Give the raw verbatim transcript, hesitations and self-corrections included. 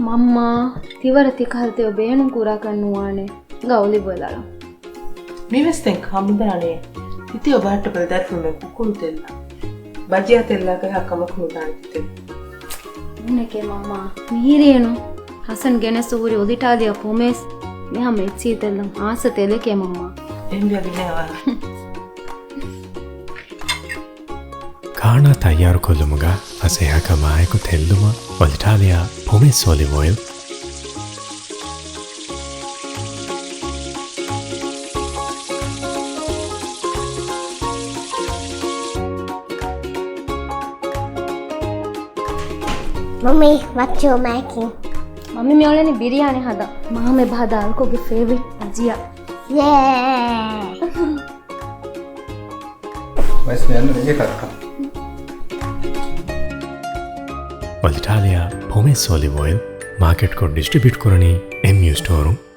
މަންމާ، ތިވަރަށް ތިކަހަލަ ތެޔޮ ބޭނުން ކުރާކަށް ނުވާނެ. ގަ އޮލިވް އޮއިލް އަޅަން. މިވެސް ދެން ކަމުދާނެ. ތިތިޔޮ ބަހައްޓަ ބަލި ދަރިފުޅުމެ ކުކުޅު ތެލްލަ. ބަޖިޔާ ތެލްލާގަ ހާ ކަމަކު ނުދާނެ ތިތި. ނޫނެކޭ މަންމާ. މިހިރީނު. ހަސަން ގެނެސް ހުރި އޮލިޓާލިއާ ޕޮމޭސް. މިހާ މެއްޗީ ތެލްލަން އާސަ ތެލެކޭ މަންމާ. އެހެންވިޔަ ގިނަ ވާ. ކާނާ ތައްޔާރުކޮށްލުމުގަ ފަސޭހަކަމާއެކު ތެއްލުމަށް އޮލިޓާލިއާ ޕޮމޭސް އޮލިވް އޮއިލް. Mommy, what you making? މަމީ މިއުޅެނީ ބިރިޔާނި ހަދަން. މާމެ ބަހަދާ އަޅުކޮގެ ފޭވަރިޓް ބަޖިޔާ. ޔޭ! ވެސް މިއަންނަ މީގެ ކައްކަ. އޮލިޓާލިއާ ޕޮމޭސް އޮލިވް އޮއިލް މާކެޓްކޮށް ޑިސްޓްރިބިއުޓް ކުރަނީ އެމްޔޫ ސްޓޯރުން.